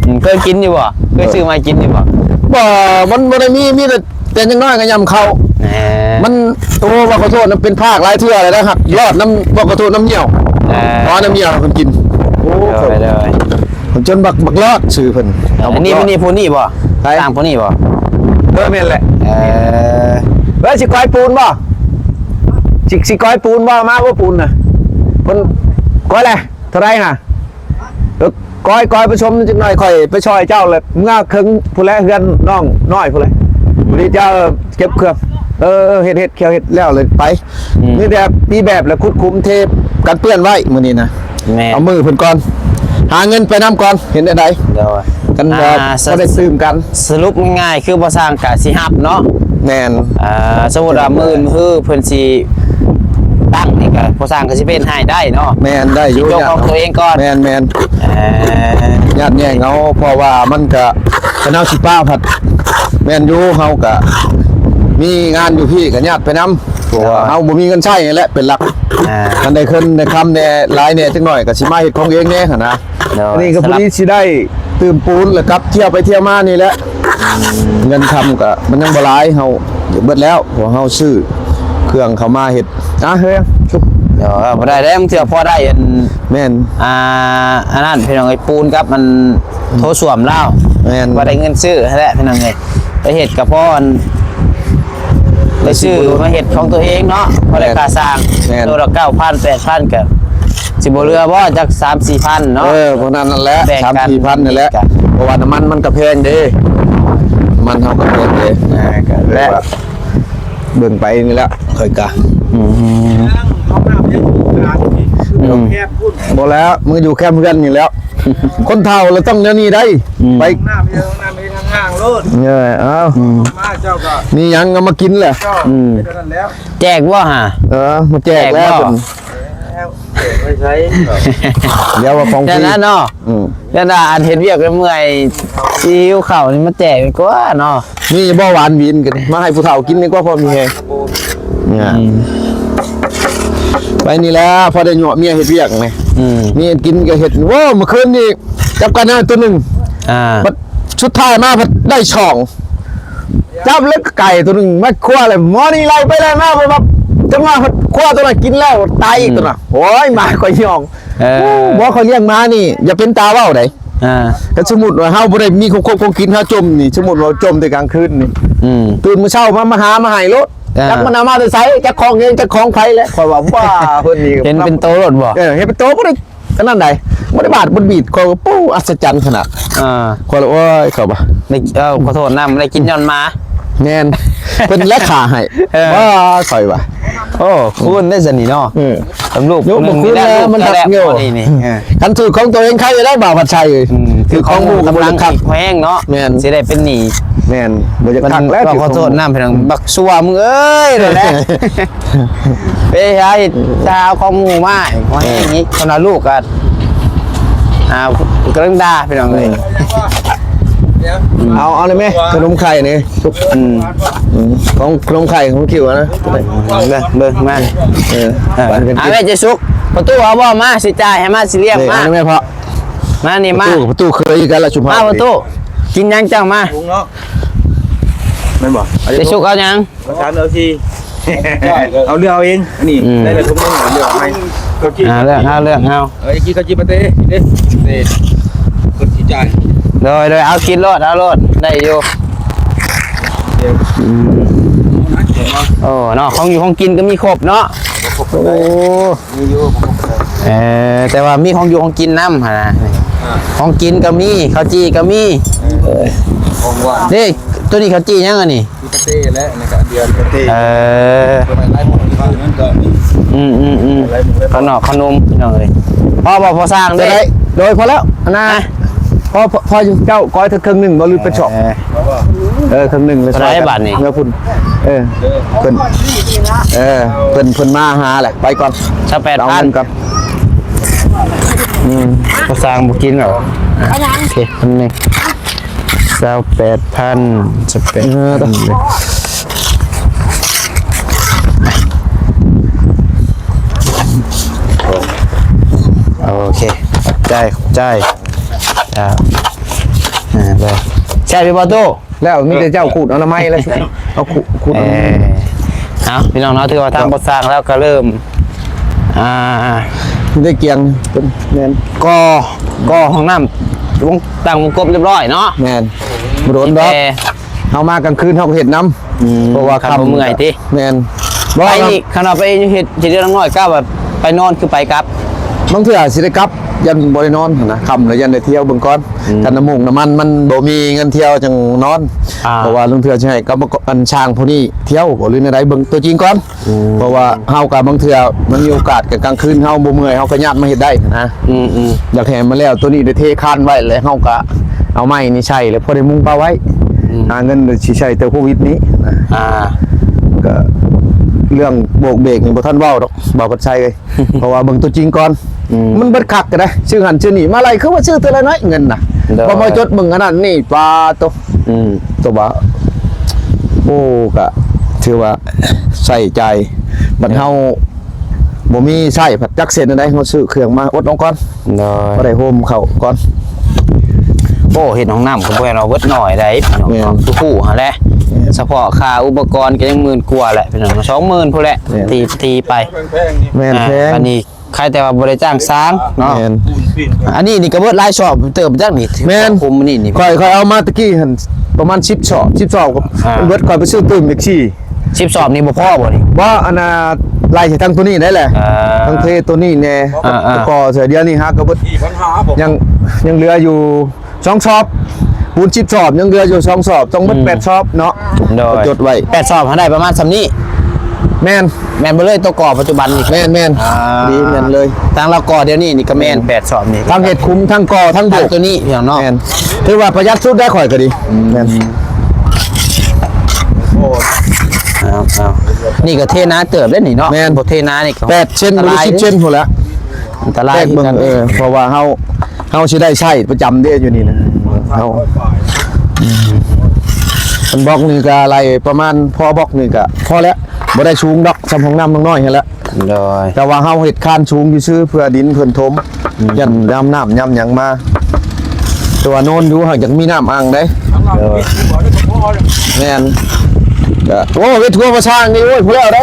ອືມ ເຄີຍກິນຢູ່ບໍ່? ເຄີຍ ເອີ ຊື້ມາກິນຢູ່ບໍ່? ບໍ່ ມັນບໍ່ໄດ້ມີ ມີແຕ່ ແຕ່ຍັງນ້ອຍກໍຍຳເຂົ້າ. ແໝ ມັນ ໂອ້ ບໍ່ຂໍໂທດນຳ ເປັນພາກຫຼາຍເທື່ອແລ້ວນະ ຮັກລອດນຳ ບໍ່ຂໍໂທດ ນ້ຳຍ່ຽວ ເອີ ເອົານ້ຳຍ່ຽວໃຫ້ເພິ່ນກິນ. ໂອ້ ໂດຍ ໂດຍ ຈົນບັກ ບັກລອດຊື່ເພິ່ນ. ເອີ ອັນນີ້ ເອົາບັກລອດ ນີ້ຜູ້ນີ້ບໍ່? ໃຜ? ສ້າງຜູ້ນີ້ບໍ່? ເອີ ແມ່ນແຫຼະ. ເອີ ເອີ ຊິກ້ອຍປູນບໍ່? ຊິ ຊິກ້ອຍປູນບໍ່? ມາບໍ່ປູນນະ? ເພິ່ນກ້ອຍແຫຼະ ເທົ່າໃດຫະ? ເອີ ກ້ອຍ ກ້ອຍປະຊົມຈັກໜ້ອຍ ຂ້ອຍໄປຊ່ອຍເຈົ້າແຫຼະ ເມືອເຄິ່ງພຸ້ນແຫຼະ ເຮືອນນ້ອງນ້ອຍພຸ້ນແຫຼະ. ພໍດີເຈົ້າເກັບເຄື່ອງ ເອີ ເຮັດ ເຮັດ ຂຽວເຮັດແລ້ວເລີຍໄປ. ອືມ ມີແຕ່ຕີແບບ ແລະ ຂຸດຂຸມເທກັນເປື້ອນໄວ້ມື້ນີ້ນະ. ແມ່ນ ເອົາມືເພິ່ນກ່ອນ ຫາເງິນໄປນຳກ່ອນ ເຫັນແນວໃດ? ໂດຍ ກັນ ອ່າ ພໍໄດ້ຕື່ມກັນ. ສະຫຼຸບງ່າຍໆ ຄືບໍ່ຊ່າງກະຊິຮັບເນາະ. ແມ່ນ ອ່າ ສົມມຸດວ່າມື້ອື່ນມື້ຮືເພິ່ນຊິຕັ້ງນີ້ກະ ບໍ່ຊ່າງກະຊິເປັນໃຫ້ໄດ້ເນາະ. ແມ່ນ ໄດ້ຢູ່ ຊິຈົກຂອງຕົວເອງກ່ອນ. ແມ່ນໆ ອ່າ ຍາດແຍ່ງເອົາ ເພາະວ່າມັນກະ ຄັນເຮົາຊິປະພັດ ແມ່ນຢູ່ ເຮົາກະມີງານຢູ່ພີ້ກະຍາດໄປນຳ ເພາະວ່າເຮົາບໍ່ມີເງິນໃຊ້ຫັ້ນແຫຼະເປັນຫຼັກ. ອ່າ ຄັນໄດ້ເງິນໄດ້ຄຳແດ່ ຫຼາຍແດ່ຈັກໜ້ອຍ ກະຊິມາເຮັດຂອງເອງແດ່ຫັ້ນນະ. ໂດຍ ອັນນີ້ກໍພໍດີຊິໄດ້ຕື່ມປູນ ແລ້ວກັບທ່ຽວໄປທ່ຽວມານີ້ແຫຼະ. ເງິນຄຳກໍມັນຍັງບໍ່ຫຼາຍ ເຮົາເບິດແລ້ວ ເພາະເຮົາຊື້ເຄື່ອງເຂົ້າມາເຮັດ. ອ່ະ ເຮີຍ ເອີ ບໍ່ໄດ້ເດ້ ບາງເທື່ອພໍໄດ້ອັນ ແມ່ນ ອ່າ ອັນນັ້ນ ພີ່ນ້ອງເອີຍ ປູນກັບມັນ ໂຖສ້ວມລາວ. ແມ່ນ ບໍ່ໄດ້ເງິນຊື້ຫັ້ນແຫຼະ ພີ່ນ້ອງເອີຍ ໄປເຮັດກໍພໍອັນ ໄປຊື້ມາເຮັດຂອງຕົວເອງເນາະ ພໍໄດ້ຄ່າຊ່າງ. ແມ່ນ ໂຕລະເກົ້າພັນ ແປດພັນ ກໍຊິບໍ່ເຫຼືອບໍ່ ຈັກສາມສີ່ພັນເນາະ. ເອີ ປະມານນັ້ນແຫຼະ ສາມສີ່ພັນນີ້ແຫຼະ ເພາະວ່ານ້ຳມັນມັນກໍແພງເດ້ ນ້ຳມັນເຮົາກໍແພງເດ້. ອ່າ ກໍແຫຼະ ເບິ່ງໄປນີ້ແຫຼະ ຂ້ອຍກະ ອືມ ອືມ ບໍ່ແລ້ວ ມັນຢູ່ແຄມເຮືອນນີ້ແຫຼ້ວ ຄົນເຖົ້າລະຕ້ອງແນວນີ້ໄດ໋. ອືມ ໄປ ນ້ຳເອີ ນ້ຳເອີ ທາງຫ້າງໂລດ. ເອີ ເອົາ ອືມ ມາເຈົ້າກໍ ມີຫຍັງເອົາມາກິນແຫຼະ. ອືມ ເຮັດເທົ່ານັ້ນແລ້ວ ແຈກບໍ່ຫາ? ເອີ ມາແຈກແລ້ວ ແຈກບໍ່? ແລ້ວ ແຈກໄວ້ໃສ? ດຽວວ່າຂອງຟຣີ ນັ້ນເນາະ. ອືມ ແລ້ວນະ ອັນເຮັດວຽກເມື່ອຍ ຊິຫິວເຂົ້ານີ້ມາແຈກດີກວ່າເນາະ. ມີບໍ່ຫວານຫວີນກັນ ມາໃຫ້ຜູ້ເຖົ້າກິນດີກວ່າ ພໍມີແຮງ. ອືມ ໄປນີ້ແຫຼະ ພໍໄດ້ຍົວະເມຍເຮັດວຽກນີ້. ອືມ ມີອັນກິນກໍເຮັດ. ໂອ້ ມື້ຄືນນີ້ຈັບກັນນະຕົວໜຶ່ງ ອ່າ ບັດສຸດທ້າຍມາພັດໄດ້ສອງ ຈັບແລ້ວໄກ່ຕົວໜຶ່ງມາຄົວເລີຍ ໝໍນີ້ໄລ່ໄປໄລ່ມາ ແບບວ່າຈັງຫວະພັດຄົວຕົວນັ້ນກິນແລ້ວຕາຍອີກຕົວນັ້ນ. ອືມ ໂອ້ຍ ໝາກໍຍອງ. ເອີ ບໍ່ ຂ້ອຍລ້ຽງໝານີ້ຢ່າເປັນຕາເວົ້າໃດ. ອ່າ ຄັນສົມມຸດວ່າເຮົາບໍ່ໄດ້ມີຂອງຄົບຂອງກິນ ເຮົາຈົ່ມນີ້ ສົມມຸດວ່າຈົ່ມແຕ່ກາງຄືນນີ້ ອືມ ຕື່ນມື້ເຊົ້າມາ ມາຫາມາໃຫ້ໂລດ. ອ່າ ຈັກມັນເອົາມາແຕ່ໃສ ຈັກຂອງເອງ ຈັກຂອງໃຜແຫຼະ. ຂ້ອຍວ່າ ວ້າ ເພິ່ນນີ້ເຫັນເປັນໂຕໂລດບໍ່? ເອີ ເຫັນເປັນໂຕ ບໍ່ໄດ້ອັນນັ້ນໃດ ບໍ່ໄດ້ບາດບໍ່ໄດ້ບີດ. ຂ້ອຍວ່າ ໂອ້ ອັດສະຈັນຂະໜາດ. ອ່າ ຂ້ອຍວ່າ ໂອ້ຍ ຂ້ອຍວ່າ ໄດ້ ເອີ ຂໍໂທດນຳ ໄດ້ກິນຍ້ອນໝາ. ແມ່ນ ເພິ່ນແລະຂ້າໃຫ້. ເອີ ວ້າ ຂ້ອຍວ່າ ໂອ້ ຄູນໄດ້ຊັ້ນນີ້ເນາະ. ເອີ ກັບລູກ ຍກມາຄູນແລ້ວມັນຄັກຢູ່ນີ້. ເອີ ຄັນຖືກຂອງຕົວເອງໃຄໄດ້ບ່າວພັດໄຊ. ອືມ ຖືກຂອງໝູ່ກໍບໍ່ຄັກ ແຮງເນາະ. ແມ່ນ ຊິໄດ້ເປັນໜີ້. ແມ່ນ ບໍ່ຢາກຄັກແລ້ວ. ຂໍໂທດນຳພີ່ນ້ອງ ບັກຊົ່ວມຶງເອີຍ ນັ້ນແຫຼະ ໄປຫາເຮັດຊາວຂອງໝູ່ມາໃຫ້ ເອີ ເຮົາເຮັດນີ້ ຄົນລະລູກກໍ ອ່າ ກຳລັງດ່າພີ່ນ້ອງເອີຍ. ເອົາ ເອົາໄດ້ແມ ຂະໜົມໄຂ່ນີ້. ອືມ ອືມ ຂອງ ຂະໜົມໄຂ່ຂອງຄິວນະ ເບິ່ງ ເບິ່ງມາ. ເອີ ເອີ ເອົາແມ່ເຈສຸກ ປະຕູເອົາບໍ່? ມາຊິຈ່າຍໃຫ້ ມາຊິລ້ຽງ ນີ້ ມາ ອັນນີ້ແມ່ນເພາະ ມານີ້ ມາ ປະຕູ ປະຕູເຄີຍກັນລະຊຸມເຮົາ ມາປະຕູ ກິນຫຍັງຈັ່ງມາ? ປຸງເນາະ ແມ່ນບໍ່? ເຈສຸກເອົາຫຍັງ? ເອົາສາມ ເອົາສີ່ ເອົາເລືອກເອົາເອງ ອັນນີ້ ອືມ ໄດ້ແລ້ວທຸກມື້ ເລືອກເອົາໃໝ່ ເຂົ້າຈີ່ ອ່າ ເລືອກເອົາ ເລືອກເອົາ ເອີ ກິນເຂົ້າຈີ່ປາເຕ້ ເດ້ ເດ້ ເພິ່ນຊິຈ່າຍ ໂດຍ ໂດຍ ເອົາກິນໂລດ ເອົາໂລດ ໄດ້ຢູ່ ອືມ ໂອ້ ເນາະ ຂອງຢູ່ຂອງກິນກໍມີຄົບເນາະ ໂອ້ ມີຢູ່ ເອີ ແຕ່ວ່າມີຂອງຢູ່ຂອງກິນນຳຫັ້ນນະ ອ່າ ຂອງກິນກໍມີ ເຂົ້າຈີ່ກໍມີ ເອີ ຂອງຫວານ ເດ້ ໂຕນີ້ເຂົ້າຈີ່ຫຍັງອັນນີ້? ມີປາເຕ້ແຫຼະ ອັນນີ້ກໍອັນດຽວ ປາເຕ້ ເອີ ອືມໆໆ ຂະໜອມ ຂະໜົມ ພີ່ນ້ອງເອີຍ ພໍບໍ່ ພໍສ້າງເດ້? ໂດຍ ພໍແລ້ວ ອັນນ່າ ຮະ ພໍ ພໍ ພໍຢູ່ ເຈົ້າກ້ອຍເຖິງເຄິ່ງໜຶ່ງບໍ່ ຫຼືເປັນຊອກ? ເອີ ເອີ ເຄິ່ງໜຶ່ງເລີຍ ເທົ່າໃດບາດນີ້? ເມືອພຸ້ນ ເອີ ເພິ່ນ ເອີ ເພິ່ນ ເພິ່ນມາຫາແຫຼະ ໄປກ່ອນ ຊາວແປດພັນ ເອົາເງິນກ່ອນ ອືມ ພໍສ້າງບໍ່ກິນແລ້ວ ໂອເຄ ອັນນີ້ ຊາວແປດພັນ ຊາວແປດພັນ ເອີ ໂອເຄ ຂອບໃຈ ຂອບໃຈ ເຈົ້າ ອ່າ ໄດ້ ແຊບຢູ່ບໍ່ຕູ້? ແລ້ວມີແຕ່ເຈົ້າຂູດເອົາໜໍ່ໄມ້ແລ້ວ ເອົາຂູດ ຂູດ ເອີ ເອົາ ເອົາ ພີ່ນ້ອງເນາະ ຖືວ່າທາງ ເຈົ້າ ບໍ່ສ້າງແລ້ວກໍເລີ່ມ ອ່າ ໄດ້ກຽງ ແມ່ນ ກໍ ກໍຫ້ອງນ້ຳ ວງ ຕັ້ງວົງກົບຮຽບຮ້ອຍເນາະ ແມ່ນ ບໍ່ດົນດອກ ແຕ່ເຮົາມາກາງຄືນເຮົາກໍເຮັດນຳ ອືມ ເພາະວ່າຄ່ຳ ບໍ່ເມື່ອຍຕິ ແມ່ນ ບໍ່ ໄປນີ້ ຄັນວ່າໄປເຮັດ ຊິເດືອນນ້ອຍ ກະວ່າໄປນອນຄືໄປກັບ ບາງເທື່ອຊິໄດ້ກັບ ຢ້ານບໍ່ໄດ້ນອນຫັ້ນນະ ຄ່ຳແລ້ວຢ້ານໄດ້ທ່ຽວເບິ່ງກ່ອນ ອືມ ຄັນນ້ຳມູກນ້ຳມັນມັນບໍ່ມີເງິນທ່ຽວຈັ່ງນອນ ອ່າ ເພາະວ່າລາງເທື່ອຊິໃຫ້ກັບ ອັນ ຊ່າງຜູ້ນີ້ທ່ຽວບໍ່ ຫຼືແນວໃດ ເບິ່ງຕົວຈິງກ່ອນ ອືມ ເພາະວ່າເຮົາກໍບາງເທື່ອມັນມີໂອກາດ ກາງຄືນເຮົາບໍ່ເມື່ອຍ ເຮົາກໍຍາດມາເຮັດໄດ້ນະ ອືມໆ ຢາກໃຫ້ມັນແລ້ວ ຕົວນີ້ໄດ້ເທຄານໄວ້ ແລ້ວເຮົາກໍເອົາໄມ້ນີ້ໃສ່ ແລ້ວພໍໄດ້ມຸງປະໄວ້ ອືມ ຫາເງິນຊິໃຊ້ແຕ່ໂຄວິດນີ້ນະ ອ່າ ກໍເລື່ອງໂບກເບກນີ້ບໍ່ທັນເວົ້າດອກ ບ່າວພັດໄຊເອີຍ ເພາະວ່າເບິ່ງຕົວຈິງກ່ອນ ອືມ ມັນເບິດຄັກກໍໄດ້ ຊື້ຫັ້ນຊື້ນີ້ມາໄລ່ ຄືວ່າຊື້ເທື່ອລະໜ້ອຍເງິນນະ ໂດຍ ພໍມາຈົດເບິ່ງອັນນັ້ນນີ້ ປາໂຕ ອືມ ຕົວວ່າ ໂອ້ ກະຖືວ່າໃຊ້ຈ່າຍ ບັດເຮົາ ໂດຍ ບໍ່ມີໃຊ້ພັດຈັກເຊັ່ນໃດ ເຮົາຊື້ເຄື່ອງມາອົດເອົາກ່ອນ ໂດຍ ພໍໄດ້ໂຮມເຂົ້າກ່ອນ ໂອ້ ເຮັດຫ້ອງນ້ຳກໍບໍ່ແມ່ນວ່າເບິດໜ້ອຍໃດ ພີ່ນ້ອງ ແມ່ນ ເນາະ ຄືຮູ້ຫັ້ນແຫຼະ ແມ່ນ ສະເພາະຄ່າອຸປະກອນກໍຍັງໝື່ນກວ່າແຫຼະ ພີ່ນ້ອງ ສອງໝື່ນພຸ້ນແຫຼະ ແມ່ນ ຕີ ຕີໄປ ແມ່ນ ອ່າ ແພງ ອັນນີ້ ໃຄແຕ່ວ່າບໍ່ໄດ້ຈ້າງຊ່າງເນາະ ແມ່ນ ອັນນີ້ນີ້ກໍເບິດຫຼາຍຊອບເຕີບຈັກນີ້ ແມ່ນ ຄຸມນີ້ນີ້ ຂ້ອຍ ຂ້ອຍເອົາມາຕະກີ້ຫັ້ນປະມານສິບຊອບ ສິບຊອບກໍ ອ່າ ເບິດ ຂ້ອຍໄປຊື້ຕື່ມອີກສີ່ ສິບຊອບນີ້ບໍ່ພໍບໍ່ນີ້? ບໍ່ ອັນນ່າ ໄລ່ໃຫ້ທັງໂຕນີ້ໄດ້ແຫຼະ ອ່າ ທັງເທໂຕນີ້ແດ່ ອ່າໆ ກໍເສຍ ດຽວນີ້ຫາກໍເບິດ ສີ່ພັນຫ້າບໍ່ ຍັງ ຍັງເຫຼືອຢູ່ ສອງຊອບ ປູນສິບຊອບ ຍັງເຫຼືອຢູ່ສອງຊອບ ຕ້ອງໝົດ ອືມ ແປດຊອບເນາະ ໂດຍ ຈົດໄວ້ ແປດຊອບຫາໄດ້ປະມານສ່ຳນີ້ ແມ່ນ ແມ່ນເບິດເລີຍ ໂຕກໍ່ປັດຈຸບັນນີ້ ແມ່ນໆ ອ່າ ດີ ແມ່ນເລີຍ ທາງລາວກໍ່ດຽວນີ້ນີ້ກໍແມ່ນ ອືມ ແປດຊອບນີ້ ທັງເຮັດຂຸມ ທັງກໍ່ ທັງໂບກ ທັງໂຕນີ້ ພີ່ນ້ອງເນາະ ແມ່ນ ຖືວ່າປະຢັດສຸດໄດ້ຂ້ອຍກໍດີ ອືມ ແມ່ນ ເອົາໆ ນີ້ກໍເທນາເຕີບເດ້ນີ້ເນາະ ແມ່ນ ບໍ່ເທນານີ້ກໍ ແປດເຊັນ ອັນຕະລາຍ ຫຼື ສິບເຊັນພຸ້ນແຫຼະ ອັນຕະລາຍ ແຕກເບິ່ງ ຄືກັນ ເອີ ເພາະວ່າເຮົາ ເຮົາຊິໄດ້ໃຊ້ປະຈຳເດ້ຢູ່ນີ້ນະ ເຮົາ ອືມ ອັນບລັອກນີ້ກໍໄລ່ປະມານ ພໍບລັອກນີ້ກໍພໍແລ້ວ ບໍ່ໄດ້ສູງດອກ ສ່ຳຫ້ອງນ້ຳນ້ອງນ້ອຍຫັ້ນແຫຼະ ໂດຍ ແຕ່ວ່າເຮົາເຮັດຄານສູງຊື່ໆ ເພື່ອດິນເພິ່ນຖົມ ອືມ ຢ້ານຍາມນ້ຳຍາມຫຍັງມາ ແຕ່ວ່າໂນນຢູ່ ຫາກຢາກມີນ້ຳອ່າງໃດ ໂດຍ ແມ່ນ ກໍ ໂອ້ ເຮັດຄົວມາສ້າງນີ້ ໂອ້ຍ ຜູ້ແລ້ວໃດ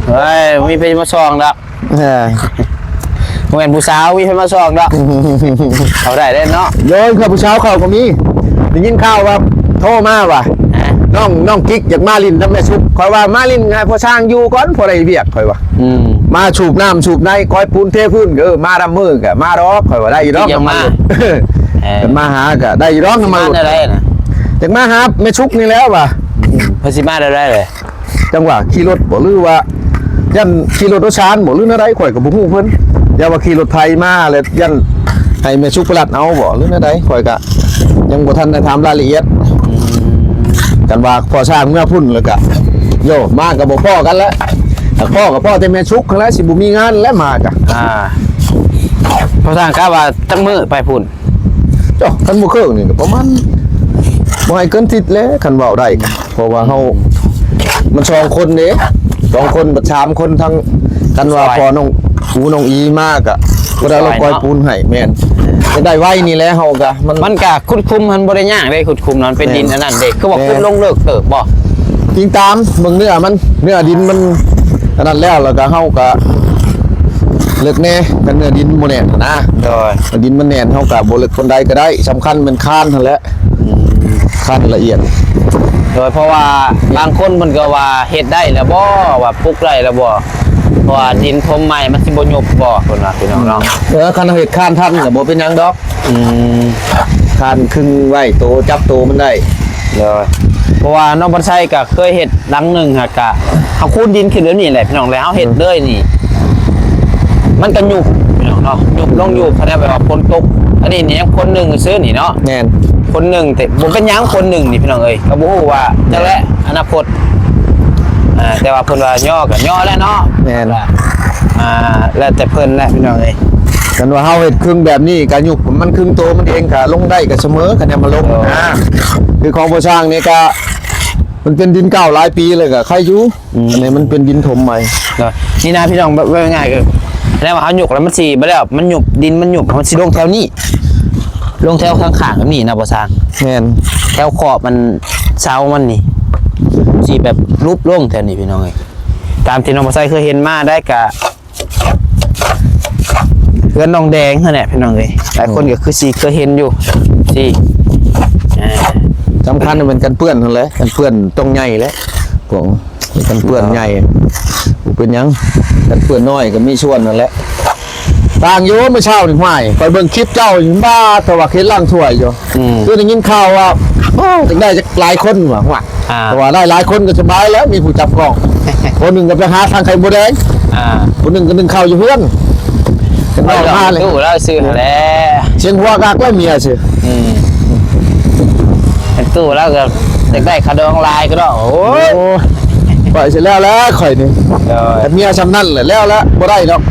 ເຮີ້ຍ ມີໃຜມາສ່ອງດອກ ເອີ ບໍ່ແມ່ນຜູ້ສາວມີໃຜມາສ່ອງດອກ ເຂົ້າໄດ້ເດ້ເນາະ ໂດຍ ເພື່ອຜູ້ສາວເຂົ້າກໍມີ ໄດ້ຍິນຂ່າວວ່າໂທມາວ່າ ຮະ ນ້ອງ ນ້ອງກິກຢາກມາຫຼິ້ນນຳແມ່ສຸກ ຂ້ອຍວ່າມາຫຼິ້ນໃຫ້ພໍ່ຊ່າງຢູ່ກ່ອນ ພໍໄດ້ວຽກ ຂ້ອຍວ່າ ອືມ ມາສູບນ້ຳສູບໃນ ກ້ອຍປູນເທພື້ນ ເອີ ມານຳມື້ກໍມາດອກ ຂ້ອຍວ່າໄດ້ຢູ່ດອກ ກິກຢາກມາ ມາ ເອີ ເພິ່ນມາຫາກໍໄດ້ຢູ່ດອກ ມາ ມາແນວໃດນະ ຢາກມາຫາແມ່ສຸກນີ້ແຫຼະວ່າ ອືມ ເພິ່ນຊິມາແນວໃດເລີຍ? ຈັ່ງວ່າຂີ່ລົດບໍ່ ຫຼືວ່າຢ້ານຂີ່ລົດໂດຍສານບໍ່ ຫຼືແນວໃດ ຂ້ອຍກໍບໍ່ຮູ້ເພິ່ນ ຢ້ານວ່າຂີ່ລົດໄຖມາແລ້ວ ຢ້ານໃຫ້ແມ່ສຸກໄປລັດເອົາບໍ່ ຫຼືແນວໃດ ຂ້ອຍກໍຍັງບໍ່ທັນໄດ້ຖາມລາຍລະອຽດ ອືມ ຄັນວ່າພໍ່ຊ່າງເມືອພຸ້ນແລ້ວກໍ ໂຍ ມາກໍບໍ່ພໍ້ກັນແລ້ວ ຖ້າພໍ້ກໍພໍ້ແຕ່ແມ່ສຸກຫັ້ນແຫຼະ ຊິບໍ່ມີງານແລ້ວມາກໍ ອ່າ ພໍ່ຊ່າງກະວ່າຈັກມື້ໄປພຸ້ນ? ເຈົ້າ ຄັນບໍ່ເຄິ່ງນີ້ກໍປະມານ ບໍ່ໃຫ້ເກີນທິດແຫຼະ ຄັນເວົ້າໄດ້ ເພາະວ່າເຮົາ ມັນສອງຄົນເດ້ ສອງຄົນ ບັດສາມຄົນ ທັງ ຄັນວ່າ ຊ່ອຍ ພໍ່ນ້ອງອູນ້ອງອີມາກະ ຜູ້ໃດລະ ຊ່ອຍເນາະ ກ້ອຍປູນໃຫ້. ແມ່ນ ຈະໄດ້ໄວນີ້ແຫຼະ ເຮົາກະ ມັນ ມັນກະຂຸດຂຸມ ມັນບໍ່ໄດ້ຍາກເດ້ ຂຸດຂຸມນັ້ນເປັນ ແມ່ນ ດິນອັນນັ້ນເດ້ ຄືວ່າ ແມ່ນ ຂຸດລົງເລິກເຕີບບໍ່? ອີງຕາມເບິ່ງເນື້ອມັນ ເນື້ອດິນມັນອັນນັ້ນແລ້ວ ແລ້ວກະເຮົາກະເລິກແດ່ ຄັນເນື້ອດິນບໍ່ແໜ້ນຫັ້ນນະ. ໂດຍ ດິນມັນແໜ້ນ ເຮົາກະບໍ່ເລິກປານໃດກະໄດ້ ສຳຄັນແມ່ນຄານຫັ້ນແຫຼະ. ອືມ ຄານລະອຽດ. ໂດຍ ເພາະວ່າບາງຄົນເພິ່ນກໍວ່າເຮັດໄດ້ແລ້ວບໍ່ ວ່າປຸກໄດ້ແລ້ວບໍ່ ເພາະວ່າດິນຖົມໃໝ່ມັນຊິບໍ່ຍຸບບໍ່ ເພິ່ນວ່າ ພີ່ນ້ອງເນາະ. ເອີ ຄັນເຮົາເຮັດຄານທັນກໍບໍ່ເປັນຫຍັງດອກ. ອືມ ຄານຄຶງໄວ້ໂຕ ຈັບໂຕມັນໄດ້. ໂດຍ ເພາະວ່ານ້ອງພັນໄຊກໍເຄີຍເຮັດຫຼັງໜຶ່ງ ຫາກະເຮົາຄູນດິນຂຶ້ນແບບນີ້ແຫຼະ ພີ່ນ້ອງ ແລ້ວເຮົາເຮັດເລີຍນີ້ ອືມ ມັນກໍຍຸບ ພີ່ນ້ອງເນາະ ຍຸບລົງຢູ່ ຄະແນນແບບວ່າຝົນຕົກ. ອັນນີ້ນີ້ຍັງຄົນໜຶ່ງຊື່ນີ້ເນາະ. ແມ່ນ ຄົນໜຶ່ງ ແຕ່ບໍ່ເປັນຫຍັງ ຄົນໜຶ່ງນີ້ ພີ່ນ້ອງເອີຍ ກໍບໍ່ຮູ້ວ່າ ແມ່ນ ຈັ່ງໃດອະນາຄົດ. ອ່າ ແຕ່ວ່າເພິ່ນວ່າຍໍກໍຍໍແຫຼະເນາະ. ແມ່ນ ອ່າ ແລ້ວແຕ່ເພິ່ນແຫຼະ ພີ່ນ້ອງເອີຍ. ຄັນວ່າເຮົາເຮັດຄຶງແບບນີ້ກໍຍຸບ ມັນຄຶງໂຕມັນເອງກໍລົງໄດ້ ກໍສະເໝີ ຄະແນນມັນລົງ ໂດຍ ນະ. ຄືຂອງພໍ່ຊ່າງນີ້ກໍ ມັນເປັນດິນເກົ່າຫຼາຍປີແລ້ວກໍໄຄຢູ່. ອືມ ອັນນີ້ມັນເປັນດິນຖົມໃໝ່. ເນາະ ນີ້ນະ ພີ່ນ້ອງ ເວົ້າ ເວົ້າງ່າຍໆ ຄື ແລ້ວວ່າເຮົາຍົກແລ້ວມັນຊິບໍ່ແລ້ວ ມັນຍຸບ ດິນມັນຍຸບ ມັນຊິລົງແຖວນີ້ ລົງແຖວຂ້າງໆ ແບບນີ້ນະ ບໍ່ຊ່າງ. ແມ່ນ ແຖວຂອບມັນ ເສົາມັນນີ້ ຊິແບບຫຼຸບລົງແຖວນີ້ ພີ່ນ້ອງເອີຍ. ຕາມທີ່ນ້ອງບໍ່ໃສ່ເຄີຍເຫັນມາໄດ້ກະ ເຮືອນນ້ອງແດງຫັ້ນແຫຼະ ພີ່ນ້ອງເອີຍ ຫຼາຍຄົນກໍຄືຊິເຄີຍເຫັນຢູ່ ຊິ ອ່າ ສຳຄັນແມ່ນກັນເປື້ອນຫັ້ນແຫຼະ ກັນເປື້ອນຕ້ອງໃຫຍ່ແຫຼະ ພວກກັນເປື້ອນໃຫຍ່ ບໍ່ເປັນຫຍັງ ກັນເປື້ອນນ້ອຍກໍມີສ່ວນຫັ້ນແຫຼະ. ຕ່າງຢູ່ ມື້ເຊົ້ານີ້ ຫ້ວຍ ຂ້ອຍເບິ່ງຄລິບເຈົ້າຢູ່ ບ້າ ແຕ່ວ່າເຮັດລ້າງຖ້ວຍຢູ່ ອືມ ຄືໄດ້ຍິນຂ່າວວ່າ ໂອ້ ຢາກໄດ້ຈັກຫຼາຍຄົນວ່າ ຫ້ວຍ ອ່າ ແຕ່ວ່າໄດ້ຫຼາຍຄົນກໍສະບາຍແລ້ວ ມີຜູ້ຈັບກ້ອງ ຄົນໜຶ່ງກໍໄປຫາທາງໄຂ່ມົດແດງ ອ່າ ຄົນໜຶ່ງກໍໜຶ່ງເຂົ້າຢູ່ເຮືອນ ເປັນ ເວົ້າ ເວົ້າມາເລີຍ ຕູ້ລາວຊື່ຫັ້ນແຫຼະ ສຽງຫົວກາກໄວ້ເມຍຊື່ ອືມ ເປັນຕູ້ລາວກໍຢາກໄດ້ຄ່າດອງຫຼາຍກໍດອກ ໂອ້ຍ ໂອ້ຍ ຂ້ອຍຊິແລ້ວແລ້ວຂ້ອຍນີ້ ໂດຍ ແຕ່ເມຍຊ່ຳນັ້ນແຫຼະ ແລ້ວແລ້ວ ບໍ່ໄດ້ດອກ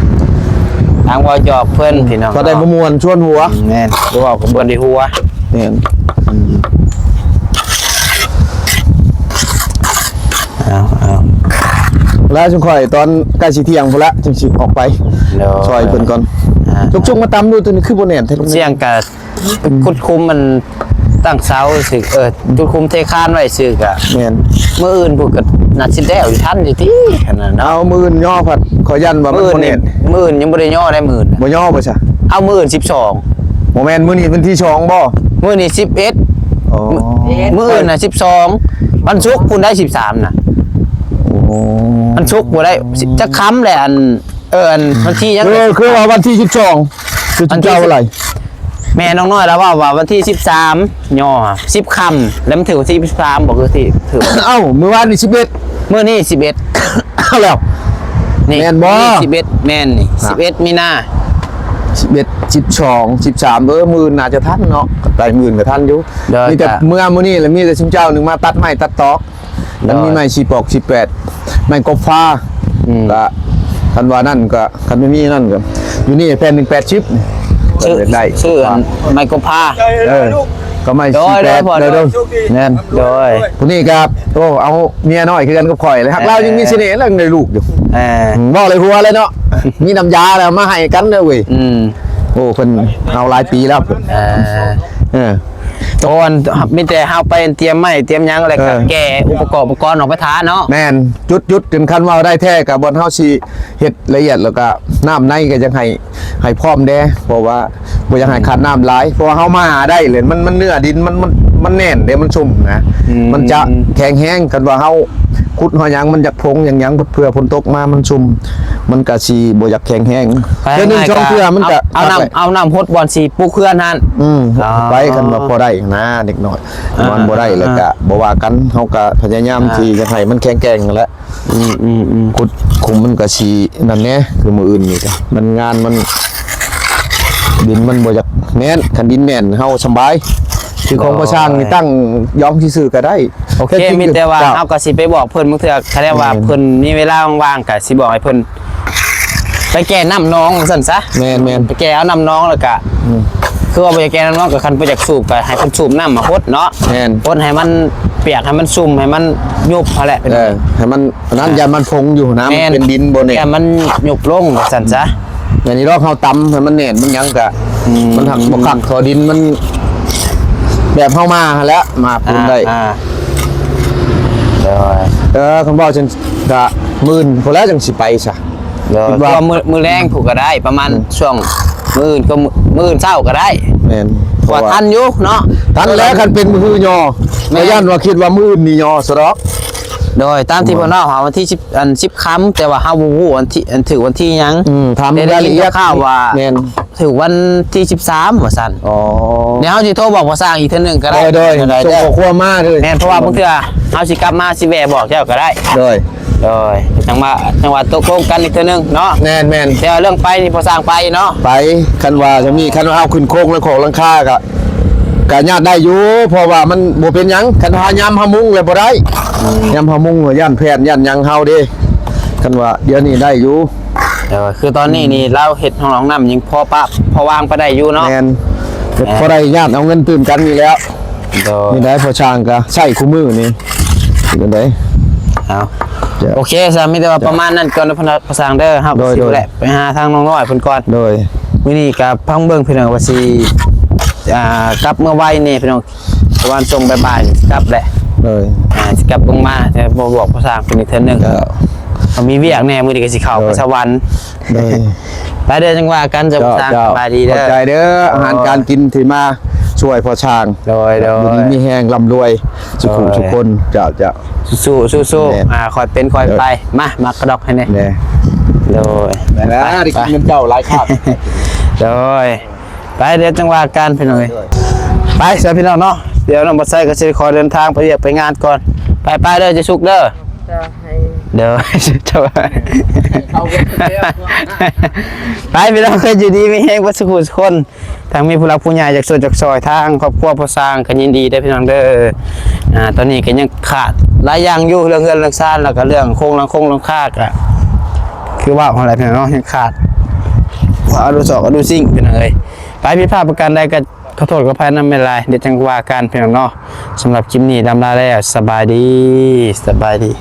ທາງເວົ້າຫຍອກເພິ່ນ ອືມ ພີ່ນ້ອງ ກໍໄດ້ມາມ່ວນຊວນຫົວ ແມ່ນ ເວົ້າກັບເພິ່ນໄດ້ຫົວ ແມ່ນ ອືມ ເອົາ ເອົາ ແລ້ວຊຸມຂ້ອຍຕອນໃກ້ຊິທ່ຽງພຸ້ນລະ ຈຶ່ງຊິອອກໄປ ໂດຍ ຊ່ອຍເພິ່ນກ່ອນ ອ່າ ຈຸກໆ ມາຕຳດູ ຕົວນີ້ຄືບໍ່ແໜ້ນແທ້ ສຽງກະ ອືມ ຂຸດຂຸມມັນຕັ້ງເສົາຊື່ ເອີ ຂຸດຂຸມເທຄານໄວ້ຊື່ກະ ແມ່ນ ມື້ອື່ນພຸ້ນກະໜ້າຊິແລ້ວຢູ່ ທັນຢູ່ຕິ ອັນນັ້ນເນາະ ເອົາ ມື້ອື່ນຍໍພັດ ຂ້ອຍຢ້ານວ່າມັນບໍ່ແໜ້ນ ມື້ອື່ນຍັງບໍ່ໄດ້ຍໍໄດ້ມື້ອື່ນ ບໍ່ຍໍບໍ່ຊະ ເອົາ ມື້ອື່ນສິບສອງ ບໍ່ແມ່ນ ມື້ນີ້ວັນທີສອງບໍ່ ມື້ນີ້ສິບເອັດ ອໍ ມື້ອື່ນນະສິບສອງ ວັນສຸກພຸ້ນໄດ້ສິບສາມນະ ໂອ້ ວັນສຸກບໍ່ໄດ້ ຈັກຄ່ຳແຫຼະ ອັນ ເອີ ອັນ ວັນທີຫຍັງ ເອີ ຄືວ່າວັນທີສິບສອງ ຄືເຈົ້າອະໄລ ແມ່ນ້ອງນ້ອຍລາວເວົ້າວ່າວັນທີສິບສາມຍໍສິບຄ່ຳ ແລ້ວມັນຖືກວັນທີສິບສາມບໍ່ ຄືທີ່ຖືກ ເອົ້າ ມື້ວານນີ້ສິບເອັດ ມື້ນີ້ສິບເອັດ ເອົາແລ້ວ ນີ້ ແມ່ນບໍ່ ມື້ນີ້ສິບເອັດ ແມ່ນນີ້ ອ່ະ ສິບເອັດ ມີນາ ສິບເອັດ ສິບສອງ ສິບສາມ ເອີ ມື້ອື່ນໜ້າຈະທັນເນາະ ໄປມື້ອື່ນກໍທັນຢູ່ ໂດຍ ມີແຕ່ ກະ ເມື່ອມື້ນີ້ລະ ມີແຕ່ຊຸມເຈົ້າໜຶ່ງມາຕັດໄມ້ຕັດຕອກ ມັນມີໄມ້ສີ່ປອກ ສິບແປດ ໄມ້ກົບຟ້າ ອືມ ກະ ຄັນວ່ານັ້ນກະ ຄັນບໍ່ມີນັ້ນກະ ຢູ່ນີ້ແຜ່ນໜຶ່ງແປດສິບ ຊື້ ໄດ້ ຊື້ອັນໄມ້ກົບຟ້າ ເອີ ກໍໄມ້ ໂດຍ ສີ່ແປດ ໂດຍ ໂດຍ ໂດຍ ແມ່ນ ໂດຍ ຜູ້ນີ້ກະ ໂອ້ ເອົາເມຍນ້ອຍຄືກັນກັບຂ້ອຍເລີຍ ຮັກລາວ ເອີ ຍັງມີສະເໜ່ແລ້ວຍັງໄດ້ລູກຢູ່ ເອີ ອືມ ເວົ້າເລີຍຫົວເລີຍເນາະ ມີນ້ຳຢາແລ້ວມາໃຫ້ກັນເດີເວີຍ ອືມ ໂອ້ ເພິ່ນເອົາຫຼາຍປີແລ້ວ ເອີ ເອີ ຕອນມີແຕ່ເຮົາໄປຕຽມໄມ້ຕຽມຫຍັງ ແລ້ວກໍ ເອີ ແກ່ອຸປະກອບອຸປະກອນອອກໄປຖ້າເນາະ ແມ່ນ ຈຸດໆ ຈົນຄັນວ່າໄດ້ແທ້ກໍບ່ອນເຮົາຊິເຮັດລະອຽດ ແລ້ວກໍນ້ຳໃນກໍຍັງໃຫ້ ໃຫ້ພ້ອມແດ່ ເພາະວ່າບໍ່ຢາກໃຫ້ຂາດນ້ຳຫຼາຍ ເພາະວ່າເຮົາມາຫາໄດ້ເລີຍ ມັນ ມັນເນື້ອດິນ ມັນ ມັນ ມັນແໜ້ນເດ້ ມັນຊຸ່ມນະ ອືມ ມັນຈະແຂງແຮງ ຄັນວ່າເຮົາຂຸດເຮົາຫຍັງ ມັນຢາກຜົງຢາກຫຍັງ ເພື່ອຝົນຕົກມາມັນຊຸ່ມ ມັນກະຊິບໍ່ຢາກແຂງແຮງ ເທື່ອໜຶ່ງສອງເທື່ອມັນກະ ເອົາ ເອົານ້ຳ ເອົານ້ຳຫົດບ່ອນຊິປຸກເຮືອນຫັ້ນ ອືມ ອໍ ໄປ ຄັນວ່າພໍໄດ້ນະ ເດັກນ້ອຍ ອ່າ ນອນບໍ່ໄດ້ ອ່າ ແລ້ວກະບໍ່ວ່າກັນ ເຮົາກະພະຍາຍາມ ອ່າ ທີ່ຈະໃຫ້ມັນແຂງແກ່ງຫັ້ນແຫຼະ ອືມໆໆ ຂຸດຂຸມມັນກະຊິນັ້ນແດ່ ຄືມື້ອື່ນນີ້ກະ ມັນງານມັນ ດິນມັນບໍ່ຢາກແໜ້ນ ຄັນດິນແໜ້ນເຮົາສະບາຍ ຄືຂອງ ໂອ້ຍ ພໍ່ຊ່າງນີ້ຕັ້ງຢອງຊື່ໆກະໄດ້ ໂອເຄ ມີແຕ່ວ່າເຮົາກະຊິໄປບອກເພິ່ນ ບາງເທື່ອ ຄັນແນນວ່າ ອືມ ເພິ່ນມີເວລາວ່າງໆ ກະຊິບອກໃຫ້ເພິ່ນ ໄປແກ່ນ້ຳໜອງຊັ້ນຊະ ແມ່ນໆ ໄປແກ່ເອົານ້ຳໜອງ ແລ້ວກະ ອືມ ຄືວ່າບໍ່ຢາກແກ່ນຳເນາະ ກໍຄັນບໍ່ຢາກສູບກໍໃຫ້ເພິ່ນສູບນ້ຳມາຫົດເນາະ ແມ່ນ ຫົດໃຫ້ມັນປຽກ ໃຫ້ມັນຊຸ່ມ ໃຫ້ມັນຍຸບຫັ້ນແຫຼະ ເອີ ໃຫ້ມັນອັນນັ້ນ ອ່າ ຢ້ານມັນຟົງຢູ່ນະ ແມ່ນ ມັນເປັນດິນບໍ່ແໜ້ນ ຢ້ານມັນຍຸບລົງວ່າຊັ້ນຊະ ອັນນີ້ດອກເຮົາຕຳໃຫ້ມັນແໜ້ນ ມັນຫຍັງກະ ອືມ ມັນຫັກບໍ່ຄັກ ເພາະດິນມັນແບບເຮົາມາຫັ້ນແຫຼະ ມາປູນໄດ້ ອ່າ ໂດຍ ເອີ ຄັນເວົ້າຈັ່ງກະມື້ອື່ນພຸ້ນແຫຼະຈັ່ງຊິໄປຊະ ໂດຍ ຄິດວ່າ ເພາະວ່າມື້ ມື້ແລງພຸ້ນກໍໄດ້ ປະມານ ອືມ ຊ່ວງມື້ອື່ນກໍມື້ ມື້ອື່ນເຊົ້າກໍໄດ້ ແມ່ນ ເພາະວ່າ ວ່າທັນຢູ່ເນາະ ທັນແລ້ວ ຄັນເປັນມື້ຮືຍໍ ແມ່ນ ກໍຢ້ານວ່າຄິດວ່າມື້ອື່ນນີ້ຍໍຊະດອກ ໂດຍ ຕາມທີ່ ອືມ ເພິ່ນເວົ້າຫາວັນທີສິບ ອັນ ສິບຄ່ຳ ແຕ່ວ່າເຮົາບໍ່ຮູ້ວັນທີ ອັນ ຖືກວັນທີຫຍັງ ອືມ ຖາມ ແຕ່ໄດ້ຍິນ ລາຍລະອຽດ ຂ່າວວ່າ ແມ່ນ ຖືກວັນທີສິບສາມວ່າຊັ້ນ ອໍ ດຽວເຮົາຊິໂທບອກພໍ່ຊ່າງອີກເທື່ອໜຶ່ງກໍໄດ້ ໂດຍ ໂດຍ ໃນໃນເດີ ສົ່ງຂໍ້ຄວາມມາເດີ ແມ່ນ ເພາະວ່າບາງເທື່ອເຮົາຊິກັບມາຊິແວ່ບອກເຈົ້າກໍໄດ້ ໂດຍ ໂດຍ ຈັ່ງວ່າ ຈັ່ງວ່າຕົກລົງກັນອີກເທື່ອໜຶ່ງເນາະ ແມ່ນໆ ແຕ່ວ່າເລື່ອງໄປນີ້ພໍ່ຊ່າງໄປເນາະ ໄປ ຄັນວ່າຈັ່ງນີ້ ຄັນວ່າເຮົາຂຶ້ນໂຄງແລ້ວຂອງຫຼັງຄາກໍ ກໍຍາດໄດ້ຢູ່ ເພາະວ່າມັນບໍ່ເປັນຫຍັງ ຄັນວ່າຍາມເຮົາມຸງແລ້ວບໍ່ໄດ້ ອືມ ຍາມເຮົາມຸງ ຢ້ານແຜ່ນ ຢ້ານຫຍັງເຮົາເດ້ ຄັນວ່າດຽວນີ້ໄດ້ຢູ່ ເອີ ຄືຕອນນີ້ນີ້ ອືມ ລາວເຮັດຫ້ອງນ້ຳຍັງພໍປະພໍວາງໄປໄດ້ຢູ່ເນາະ ແມ່ນ ແມ່ນ ພໍໄດ້ຍາດເອົາເງິນຕື່ມກັນນີ້ແຫຼະ ໂດຍ ນີ້ໄດ້ພໍ່ຊ່າງກໍໃຊ້ຄູ່ມື້ນີ້ ເປັນຈັ່ງໃດ ເອົາ ໂອເຄຊະ ມີແຕ່ວ່າປະມານນັ້ນກ່ອນເດີພໍ່ຊ່າງເດີ ເຮົາກໍຊິ ໂດຍ ແລະ ໄປຫາທາງນ້ອງນ້ອຍເພິ່ນກ່ອນ ໂດຍ ມື້ນີ້ກໍຟັງເບິ່ງພີ່ນ້ອງວ່າຊິ ອ່າ ກັບເມືອໄວແດ່ພີ່ນ້ອງ ປະມານຊ່ວງບ່າຍໆ ຊິກັບແຫຼະ ໂດຍ ອ່າ ຊິກັບລົງມາ ແຕ່ບໍ່ບອກພໍ່ຊ່າງເພິ່ນອີກເທື່ອໜຶ່ງ ເຈົ້າ ເຮົາມີວຽກແດ່ ມື້ນີ້ກໍຊິເຂົ້າ ໂດຍ ໄປສະຫວັນ ໂດຍ ໄປເດີ ຈັ່ງວ່າກັນ ເຈົ້າ ເຈົ້າ ພໍ່ຊ່າງ ເຈົ້າ ສະບາຍດີເດີ ຂອບໃຈເດີ ອາຫານການກິນທີ່ມາຊ່ວຍພໍ່ຊ່າງ ໂດຍ ໂດຍ ຢູ່ດີມີແຮງ ລ່ຳລວຍ ສຸຂູ ໂດຍ ສຸຄົນ ເຈົ້າ ເຈົ້າ ສູ້ໆ ສູ້ໆ ແມ່ນ ອ່າ ຄ່ອຍເປັນຄ່ອຍໄປ ໂດຍ ມາ ມາກະດອກໃຫ້ແດ່ ແດ່ ໂດຍ ໄດ້ແລ້ວ ໄດ້ກິນເງິນເຈົ້າຫຼາຍຄັກ ໂດຍ ໄປ ດຽວຈັ່ງວ່າກັນພີ່ນ້ອງເອີຍ ໂດຍ ໄປຊະພີ່ນ້ອງເນາະ ດຽວນ້ອງບັດໄຊກໍຊິຂໍເດີນທາງໄປວຽກໄປງານກ່ອນ ໄປໆ ເດີ ເຈົ້າສຸກເດີ ເຈົ້າໃຫ້ ໂດຍ ເຈົ້າ ເອົາເບິ່ງແລ້ວ ໄປພີ່ນ້ອງເອີຍ ຢູ່ດີມີແຮງເບິດສຸຂູສຸຄົນ ທາງມີຜູ້ຫຼັກຜູ້ໃຫຍ່ຢາກຊ່ວຍຢາກຊ່ອຍ ທາງຄອບຄົວພໍ່ຊ່າງກໍຍິນດີເດີພີ່ນ້ອງເດີ ອ່າ ຕອນນີ້ກໍຍັງຂາດຫຼາຍຢ່າງຢູ່ ເລື່ອງເຮືອນເລື່ອງຊານ ແລ້ວກໍເລື່ອງໂຄງຫຼັງຄົງຫຼັງຄາ ກໍຄືເວົ້າຫັ້ນແຫຼະພີ່ນ້ອງເນາະ ຍັງຂາດ ວ່າອະດູສອກອະດູສິ່ງ ພີ່ນ້ອງເອີຍ ໄປ ຜິດພາດປະການໃດກໍຂໍໂທດຂໍອະໄພນຳຫຼາຍໆ ດຽວຈັ່ງວ່າກັນພີ່ນ້ອງເນາະ ສຳລັບຄລິບນີ້ລຳລາແລ້ວ ສະບາຍດີ ສະບາຍດີ.